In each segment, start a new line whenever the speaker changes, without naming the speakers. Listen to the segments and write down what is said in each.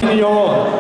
Йовон.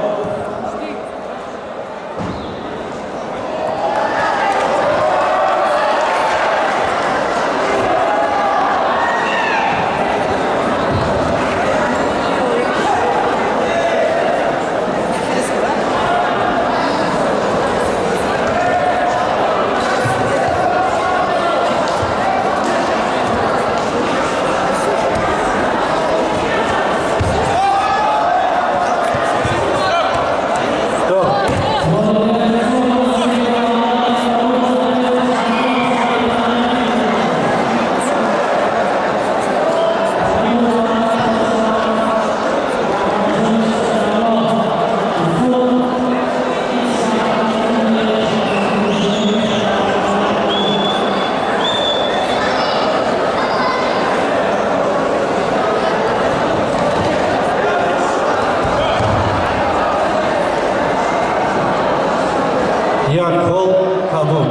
Як хол кабуд.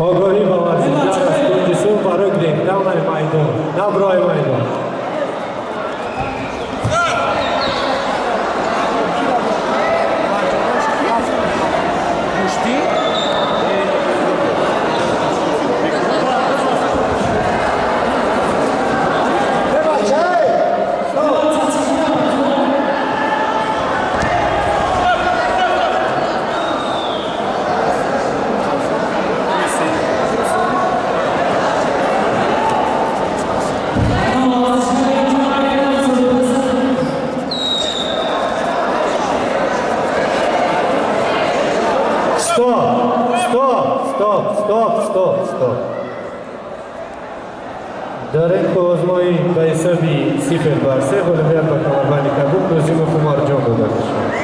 Огоҳӣ ба варзишгар аз кунҷи сурх ва рукни давраи майдон, даврои майдон. Стоп! Стоп! Стоп! Стоп! Стоп! Стоп! Дар ин қоғозмоӣ ба ҳисоби 0 бар 3 ғолибият ба камарбанди кабуд Нозимов Умарҷон дода мешавад.